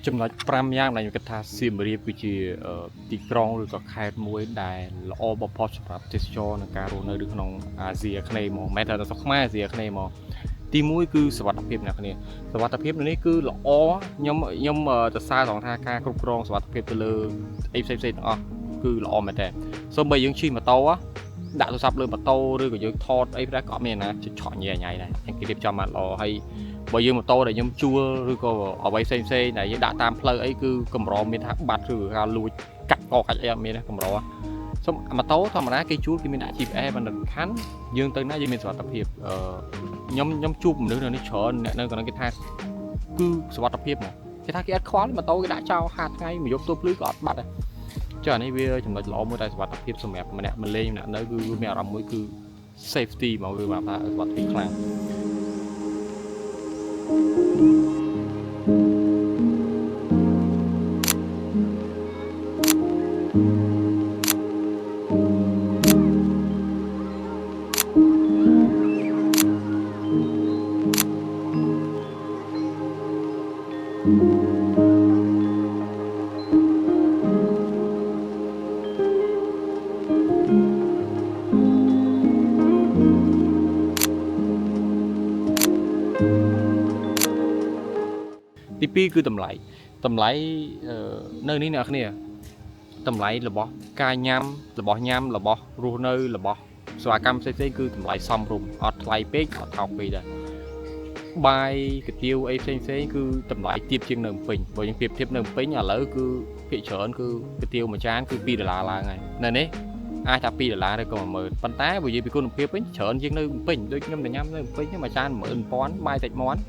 ចំណុច5យ៉ាងដែលខ្ញុំគិតថាសៀមរាបគឺជាទីក្រុងឬក៏ខេត្តមួយដែលល្អបំផុតសម្រាប់ទេសចរនិងការរស់នៅនៅក្នុងអាស៊ីអាគ្នេយ៍ហ្មងមិនមែនតែនៅស្រុកខ្មែរអាស៊ីអាគ្នេយ៍ហ្មងទី1គឺសុវត្ថិភាពអ្នកគ្នាសុវត្ថិភាពនៅនេះគឺល្អខ្ញុំសរសើរត្រង់ថាការគ្រប់គ្រងសុវត្ថិភាពទៅលើអីផ្សេងៗទាំងអស់គឺល្អមែនតើសូម្បីយើងជិះម៉ូតូដាក់ទូរស័ព្ទលើម៉ូតូឬក៏យើងថតអីផ្ដែរក៏អត់មានណាឆក់ញ៉ៃញ៉ៃដែរគេរៀបចំបានល្អហើយបើយើងម៉ូតូដែលខ្ញុំជួលឬក៏អ្វីផ្សេងផ្សេងដែលយើងដាក់តាមផ្លូវអីគឺកម្រមានថាបាត់ឬការលួចកាច់កកាច់អីអត់មានទេកម្រសុំម៉ូតូធម្មតាគេជួលគេមានដាក់ GPS មិនសំខាន់យើងទៅណាយើងមានសុវត្ថិភាពអឺខ្ញុំជួបមនុស្សនៅនេះច្រើនអ្នកនៅកណ្ដឹងគេថាគឺសុវត្ថិភាពហ្មងគេថាគេអត់ខ្វល់ម៉ូតូគេដាក់ចោលហាថ្ងៃមួយយប់ទោះភ្លឺក៏អត់បាត់ដែរចុះអានេះវាចំណុចល្អមួយតែសុវត្ថិភាពសម្រាប់ម្នាក់មកលេងម្នាក់នៅគឺវាមានអារម្មណ៍មួយគឺ safety ហ្មងវាបានថាសុវត្ថិភាពខ្លាំង ទី2គឺតម្លៃតម្លៃនៅនេះអ្នកគ្នាតម្លៃរបស់ការញ៉ាំរបស់ញ៉ាំរបស់រស់នៅរបស់សេវាកម្មផ្សេងៗគឺតម្លៃសមរម្យអត់ថ្លៃពេកអត់ថោកពេកដែរបាយកាទៀវអីផ្សេងផ្សេងគឺតម្លៃទាបជាងនៅភ្នំពេញបើយើងប្រៀបធៀបនៅភ្នំពេញឥឡូវគឺភាគច្រើនគឺកាទៀវមួយចានគឺ2ដុល្លារឡើងហើយនៅនេះអាចថា2ដុល្លារឬក៏10000ប៉ុន្តែបើនិយាយពីគុណភាពវិញច្រើនជាងនៅភ្នំពេញដូចខ្ញុំទៅញ៉ាំនៅភ្នំពេញមួយចាន11000បាយសាច់មាន់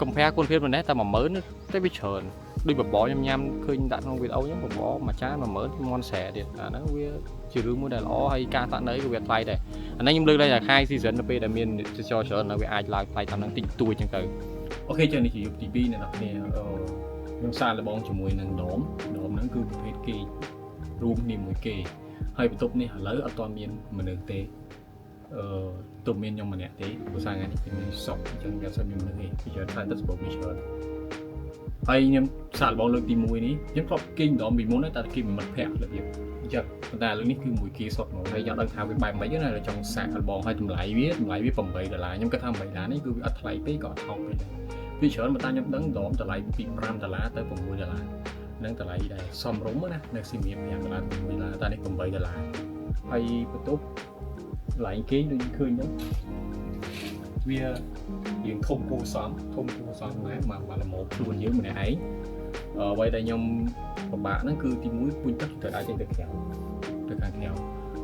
compare គុណភាពម្នេះតែ10000តែវាច្រើនដូចបបរខ្ញុំញ៉ាំឃើញដាក់ក្នុងវីដេអូខ្ញុំបបរមួយចាន10000មាន់ស្រែទៀតអាហ្នឹងវាជារឿងមួយដែលល្អហើយការស្នាក់នៅក៏វាថ្លៃដែរអាហ្នឹងខ្ញុំលើកឡើងថា high season នៅពេលដែលមានទេសចរច្រើននៅវាអាចឡើងថ្លៃតាមហ្នឹងតិចតួចចឹងទៅOK ចឹងនេះជាយប់ទី2អ្នកនរគ្នាខ្ញុំសាកល្បងជាមួយនឹង dorm dorm ហ្នឹងគឺប្រភេទគេរួមគ្នាមួយគេហើយបន្ទប់នេះឥឡូវអត់ទាន់មានមនុស្សទេអឺទប់មានខ្ញុំម្នាក់ទេព្រោះសារថ្ងៃនេះគឺមានសុកអញ្ចឹងវាអត់សូវមានមនុស្សទេពីច្រើនខ្លាំងទៅសម្បូរមានច្រើនហើយខ្ញុំសាកល្បងលើកទី1នេះខ្ញុំធ្លាប់គេង dorm ពីមុនតែគេមិនមិត្តភ័ក្តិរបៀបអញ្ចឹងប៉ុន្តែលើកនេះគឺមួយគេសុទ្ធហ្មងហើយខ្ញុំដឹងថាវាបែបម៉េចណាចង់សាកល្បងហើយតម្លៃវា8ដុល្លារខ្ញុំគិតថា8ដុល្លារនេះគឺវាអត់ថ្លៃពេកក៏អត់ថោកពេកដែរពីច្រើនបើតាមខ្ញុំដឹង dorm តម្លៃពី5ដុល្លារទៅ6ដុល្លារនឹងតម្លៃដែលសមរម្យណានៅសៀមរាប5ដុល្លារទៅ6ដុល្លារតែនេះ8ដុល្លារហើយបន្ទប់កន្លែងគេងដូចឃើញហ្នឹងវាយើងធំគួរសមធំគួរសមដែរមកមកល្មមខ្លួនយើងម្នាក់ឯងអ្វីដែលខ្ញុំពិបាកហ្នឹងគឺទី1ពូជទឹកត្រូវដើរចេញទៅក្រៅទៅខាងក្រៅ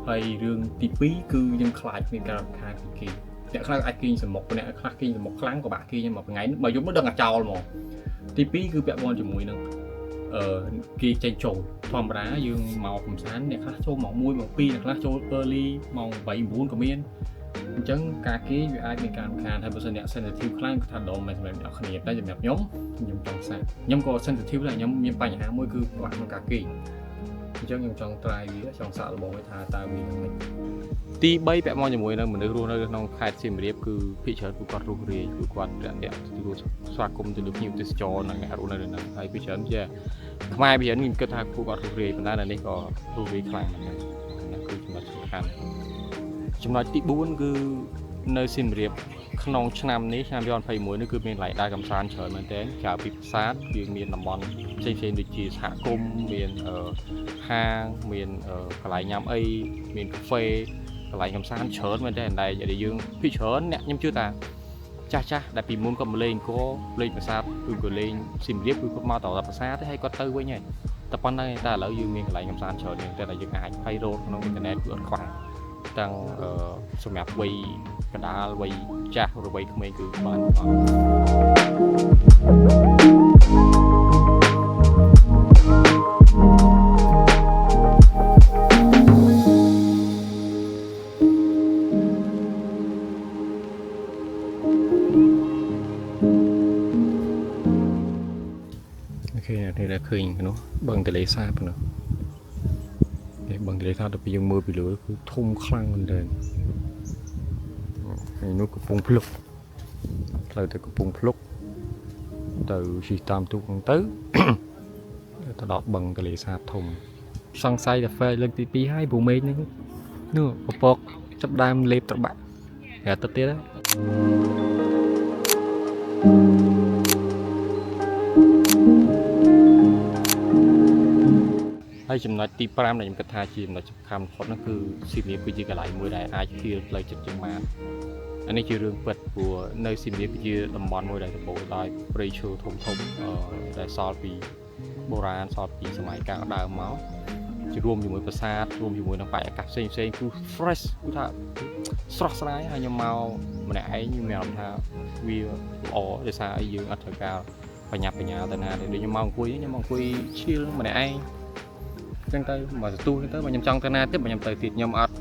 ហើយរឿងទី2គឺយើងខ្លាចមានការរំខានពីគេអ្នកខ្លះអាចគេងសមុកអ្នកខ្លះគេងសមុកខ្លាំងក៏បាក់គេងមួយថ្ងៃបើយប់មកដឹងតែចោលហ្មងទី2គឺពាក់ព័ន្ធជាមួយនឹងអឺគេចេញចូលធម្មតាយើងមកកំសាន្តអ្នកខ្លះចូលម៉ោង1ម៉ោង2អ្នកខ្លះចូល early ម៉ោង8 9ក៏មានអញ្ចឹងការគេវាអាចមានការរំខានហើយបើសិនអ្នក sensitive ខ្លាំងគាត់ថា dorm មិនសម្រាប់អ្នកគ្នាតែសម្រាប់ខ្ញុំខ្ញុំចង់សាកខ្ញុំក៏ sensitive ដែរខ្ញុំមានបញ្ហាមួយគឺពិបាកក្នុងការគេងអញ្ចឹងខ្ញុំចង់ try វាចង់សាកល្បងវាថាតើវាយ៉ាងម៉េចទី3ពាក់ព័ន្ធជាមួយនឹងមនុស្សរស់នៅក្នុងខេត្តសៀមរាបគឺភាគច្រើនគឺគាត់រស់រាយគឺគាត់រាក់ទាក់ទទួលស្វាគមន៍ទៅលើភ្ញៀវទេសចរនិងអ្នករស់នៅនៅហ្នឹងហើយភាគច្រើនជាខ្មែរភាគច្រើនខ្ញុំគិតថាពួកគាត់រស់រាយប៉ុន្តែនៅនេះក៏រស់រាយខ្លាំងមែនទែនហ្នឹងគឺចំណុចសំខាន់ចំណុចទី4គឺនៅសៀមរាបក្នុងឆ្នាំនេះឆ្នាំ2021នេះគឺមានកន្លែងដើរកម្សាន្តច្រើនមែនទែនក្រៅពីប្រាសាទវាមានតំបន់ផ្សេងៗដូចជាសហគមន៍មានហាងមានកន្លែងញ៉ាំអីមានកាហ្វេកន្លែងកម្សាន្តច្រើនមែនទែនដែលយើងភាគច្រើនអ្នកខ្ញុំជឿថាចាស់ចាស់ដែលពីមុនគាត់មកលេងអង្គរលេងប្រាសាទគឺក៏លេងសៀមរាបគឺគាត់មកតប្រាសាទទេហើយគាត់ទៅវិញហើយតែប៉ុណ្្នឹងឯងតែឥឡូវយើងមានកន្លែងកម្សាន្តច្រើនជាងតែយើងអាចហើយរត់ក្នុងអ៊ីនធឺណិតគឺអត់ខ្វះទាំងសម្រាប់វ័យកណ្ដាលវ័យចាស់ឬវ័យក្មេងគឺបានទាំងអស់ OK នេះដែលឃើញនោះបឹងទលេសាបនោះនេះបឹងទលេសាបដល់ពេលយើងមើលពីលើគឺធំខ្លាំងមែនទែនហើយនោះកំពង់ភ្លុកផ្លូវទៅកំពង់ភ្លុក ទៅជិះតាមទូកហ្នឹងទៅ ទៅដល់បឹងទន្លេសាបធំសង្ស័យតែ fail លើកទី2ហើយព្រោះមេឃហ្នឹងនោះពពកចាប់ដើមលេបត្របាក់ហើយទឹកទៀតហ្នឹង ហើយចំណុចទី5ដែលខ្ញុំគិតថាជាចំណុចសំខាន់បំផុតនោះគឺសៀមរាបគឺជាកន្លែងមួយដែលអាច heal ផ្លូវចិត្តជាងបានអានេះជារឿងពិតព្រោះនៅសៀមរាបគឺជាតំបន់មួយដែលសម្បូរដោយព្រៃឈើធំធំអឺដែលសល់ពីបុរាណសល់ពីសម័យកាលដើមមកជារួមជាមួយប្រាសាទរួមជាមួយនឹងបរិយាកាសផ្សេងផ្សេងៗគឺ fresh គឺថាស្រស់ស្រាយហើយខ្ញុំមកម្នាក់ឯងខ្ញុំមានអារម្មណ៍ថាវាល្អដោយសារអីយើងអត់ត្រូវការបញ្ញាប់បញ្ញាទៅណាទេដូចខ្ញុំមកអង្គុយខ្ញុំមកអង្គុយ chill ម្នាក់ឯង ចឹងទៅមកសន្ទុះចឹងទៅបើខ្ញុំចង់ទៅណាទៀតបើខ្ញុំទៅទៀតខ្ញុំអត់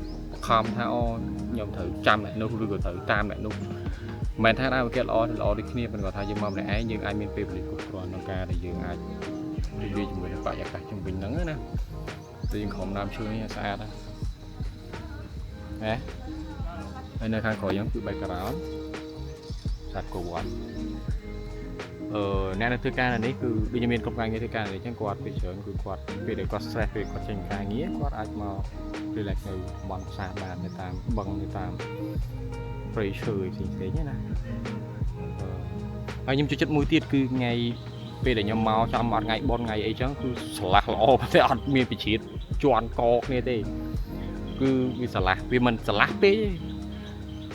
ខំថាអូខ្ញុំត្រូវចាំអ្នកនោះឬក៏ត្រូវតាមអ្នកនោះមិនមែនថាដើមគេល្អល្អដូចគ្នាប៉ុន្តែគាត់ថាយើងមកម្នាក់ឯងយើងអាចមានពេលវេលាគ្រប់គ្រាន់ក្នុងការដែលយើងអាចរីករាយជាមួយនឹងបរិយាកាសជុំវិញហ្នឹងណាតែយើងក្រុមដើមឈើនេះស្អាតណាស់ហ៎ហើយនៅខាងក្រោយហ្នឹងគឺ background សត្វគោវត្តអឺអ្នកនៅធ្វើការនៅនេះគឺដូចជាមានក្រុមការងារធ្វើការនៅនេះអញ្ចឹងគាត់ពេលច្រើនគឺគាត់ពេលដែលគាត់ stress ពេលគាត់ចេញការងារគាត់អាចមក relax នៅតំបន់ផ្សារបាននៅតាមបឹងនៅតាមព្រៃឈើផ្សេងផ្សេងៗណាអឺហើយខ្ញុំចូលចិត្តមួយទៀតគឺថ្ងៃពេលដែលខ្ញុំមកចាំអត់ថ្ងៃបុណ្យថ្ងៃអីចឹងគឺស្រឡះល្អប៉ុន្តែអត់មានវិជាតិជន់កគ្នាទេគឺវាស្រឡះវាមិនស្រឡះពេកទេ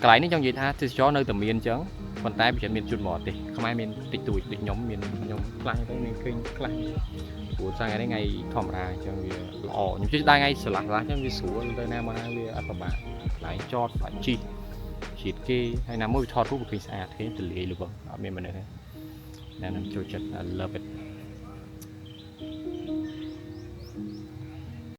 កន្លែងនេះចង់និយាយថាទេសចរនៅតែមានចឹងប៉ុន្តែវាមានជនបរទេសខ្មែរមានតិចតួចដូចខ្ញុំមានខ្ញុំខ្លះទៅមានឃើញខ្លះព្រោះថ្ងៃនេះថ្ងៃធម្មតាអញ្ចឹងវាល្អខ្ញុំជិះដល់ថ្ងៃស្រឡះស្រឡះអញ្ចឹងវាស្រួលទៅណាមកណាវាអត់ពិបាកកន្លែងចតកន្លែងជិះជាតិគេហើយណាមួយវាថតរូបវាឃើញស្អាតឃើញទលាយល្បងអត់មានមនុស្សទេណានឹងចូលចិត្ត I love it.